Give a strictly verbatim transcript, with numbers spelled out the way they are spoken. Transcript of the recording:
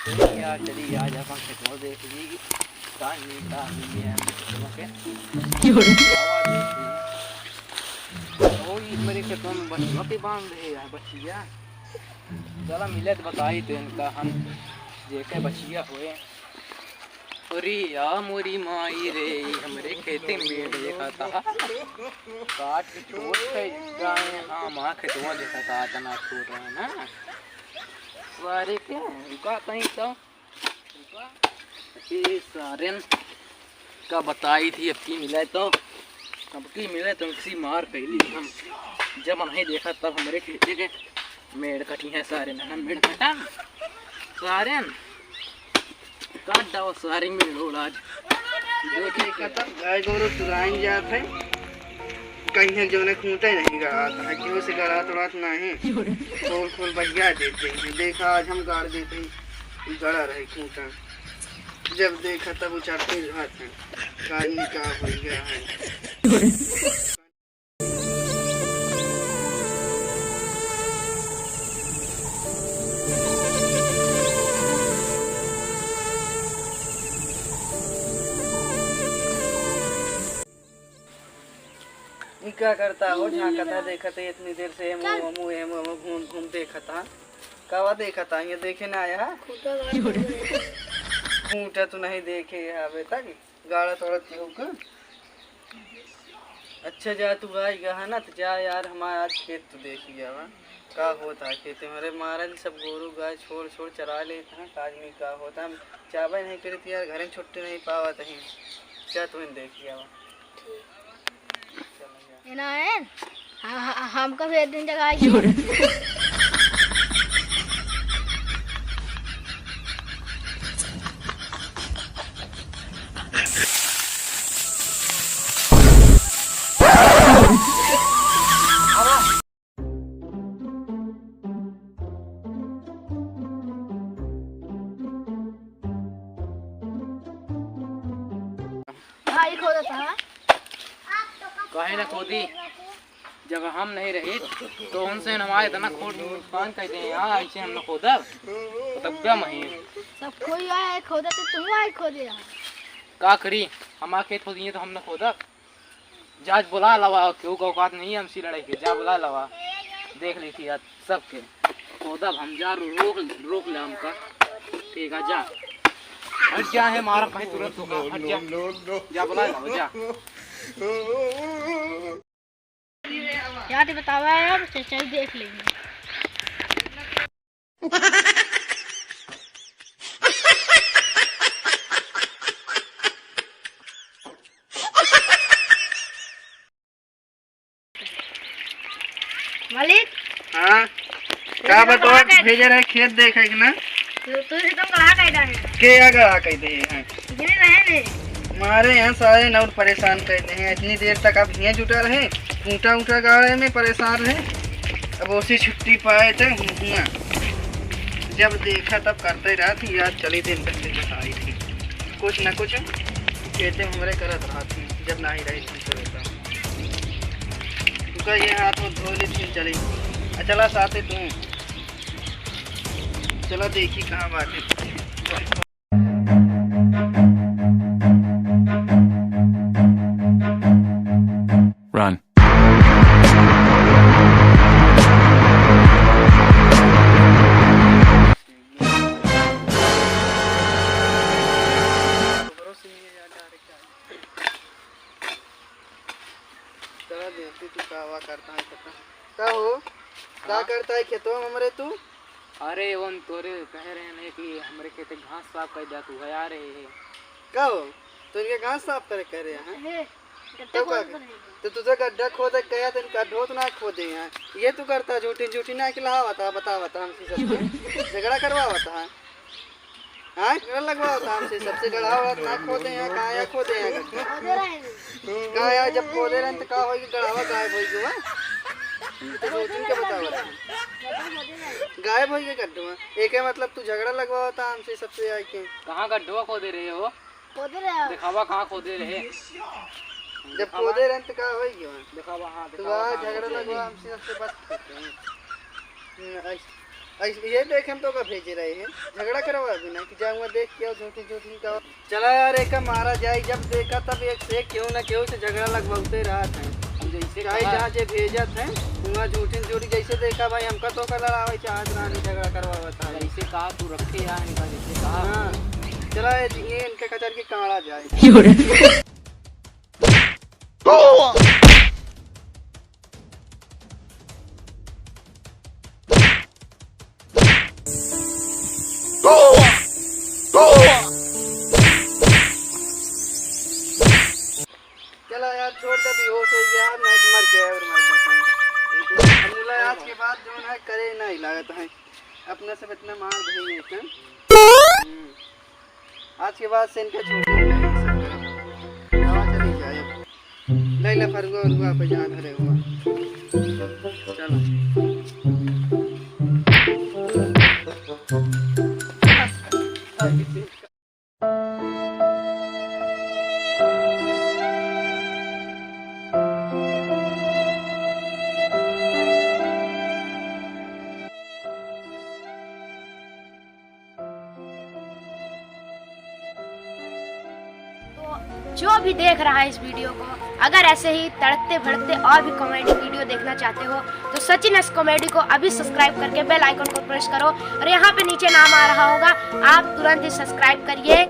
चली यार, चली आज अपन खेतवा देख ली, का नीक का हुई है खेतवा के। क्यों रे? हवा देख ली। ओ, ई मेरे खेतवा में बचवा के बांध है यार, बचिया। चला मिले तो बताई तो इनका हम, जेके बचिया होए। अरे या मोरी माई रे, हमरे खेते में देखा था। काट के छोड़ के जाए, हाँ, माँ खेतवा देखा था, इतना छोड़ रहे हैं ना। अरे क्या, रुका कहीं तो, रुका। ए सारेन का बताई थी, अब की मिले तो, अब की मिले तो इसी मार कैली हम। जब नहीं देखा तब हमरे खेते के मेड़ कटी है सारेन, हम मेड़ कटा सारेन। काट डाओ सारी मेड़ उड़ आज। देखे खत्म, गाय गोरू चुराइन जात है। कहीं एक जौने खूंटे नहीं गड़ात है, केहू से गड़ात उड़ात नहीं। खोल खोल बहिया देते हैं। देखा आज हम गाड़ देते हैं, गड़ा रहे खूंटा। जब देखा तब उचरते रहत हैं। का ई का हो गया है। ई का करता हो, झांकता देखत है इतनी देर से, एमो, ओमो, एमो, ओमो घूम, घूम देखता। कावा देखता, ये देखे ना आया? खूंटा गाड़ दे। खूंटा तू नहीं देखे है अबे तक, गाड़ा तोड़ा केहू का। अच्छा जा, तू आई गया है ना, तो जा यार, हमारा आज खेत तो देख गया बा। का होता है खेते में? अरे मारल सब गोरू गाय छोड़ छोड़ चरा लेते हैं, का आदमी का होता है? हम जाबे नहीं करते यार, घर में छुट्टी नहीं पावत है। जा तू देख गया बा। ठीक। चल जा। ए ना है, हाँ, हाँ, हमका भी एक दिन जगाई। भाई खोदत है। काहे ना खोदी? जब हम नहीं रही तो उनसे हमारे इतना खोद नुकसान कर दे यार, ऐसे हम ना खोदब। तो तब क्या मही? सब कोई आए खोदे तो तुम आए खोदे यार। का करी? हमारे खेत खोदिए तो हम ना खोदब। जा, आज बुला लवा, केहू का औकात नहीं है हमसे लड़ाई के। जा, बुला लवा, देख ली थी आज सबके। खोदब हम, जा, रो-, रोक, रोक ले हमका। ठीक है, जा। हट जा है, मारा भाई तुरंत होगा। हट जा। जा, बुला लवा, जा। यार, ये बतावा यार, चचाई देख लेंगे। मालिक। हाँ? का बतवा, भेजे रहे खेत देखे के ना? तू, तू से तुम गड़ा कह रहे हैं। के या गड़ा कह दे हैं? इतने रहे ने। मारे यहाँ सारे नौर परेशान कर दे हैं। इतनी देर तक अब हियाँ जुटा रहे, ऊँटा ऊँटा गाड़े में परेशान रहे। अब उसी छुट्टी पाए थे हुआ। जब देखा तब करते रहा थी, याद चली थी, इनका से बताई थी। कुछ न कुछ कहते हमरे करत रहा थी, जब ना ही रही थी तो रहता। तुका ये हाथ में धो ली थी, चली। आ, चला साथे तू। चला देखी कहाँ बाटे। Run। चला देखती तू का हुआ करता है, करता। का हो? का हाँ? करता है खेतवा में हमरे तू? अरे, उन तोरे कहे रहे ने कि हमरे खेते घास साफ कर दिया, तू है आ रहे है। का हो? तो इनके घास साफ करे कह रहे हैं? हे, गड्ढा तो का खोद कर? तो तुझे गड्ढा खोदे कहा, तो इनका ढोत ना खोदे हैं। ये तू करता, झूठी, झूठी ना कि लहावता, बतावता हमसे सबसे। झगड़ा करवावता है। हाँ, झगड़ा लगवावता हमसे सबसे, गढ़ावा ना खोदे हैं, कहाँ या खोदे हैं? खोदे रहे हैं। कहाँ या जब खोदे रहे तो का होई कि गढ़ावा गायब होई गवा? तो सोचन के बतावता। गायब होई के गड्ढवा। एके मतलब तू झगड़ा लगवावता हमसे सबसे आके। कहाँ गड्ढवा खोदे रहे हो? खोदे रहे हो। दिखावा कहाँ खोदे रहे। जब दिखावा। खोदे रहे तो का होई गवा? दिखावा, हाँ, तू दिखावा आ कहाँ झगड़ा खोदे रहे। लगवा हमसे सबसे बस। हम्म, ऐसे। ऐसे ये देखे हम तो का भेजे रहे हैं, झगड़ा करवा बिना कि जाऊंगा देख के आओ, झूठी झूठी का। चला यार, एक मारा जाए, जब देखा तब एक से एक केहू ना केहू से झगड़ा लगवाते रहत हैं। हम जैसे चाहे कहा, जहाँ जे भेजत हैं, वहाँ झूठी झूठी जैसे देखा भाई, हमका तो का लड़ावे चाहत रहनी, झगड़ा करवावत है। जैसे कहा तू रखे यार इनका, जैसे कहा। हाँ, चला ये, ये इनके कचर के काढ़ा जाए। चला यार, छोड़ दे, बेहोश हो गया, नहीं तो मर गया और मर जाता है। अब मुलाकात के बाद जो है करे नहीं लागत है, अपने से इतना मार भई है। हम्म। आज के बाद से इनका छोड़ दो, नहीं सब करो। आवा चली जाए अब। ले ले फरुआ उरुआ पे जहाँ धरे हुआ। चलो। तो जो भी देख रहा है इस वीडियो को, अगर ऐसे ही तड़कते भड़कते और भी कॉमेडी वीडियो देखना चाहते हो तो सचिन एस कॉमेडी को अभी सब्सक्राइब करके बेल आइकन को प्रेस करो और यहाँ पे नीचे नाम आ रहा होगा, आप तुरंत ही सब्सक्राइब करिए।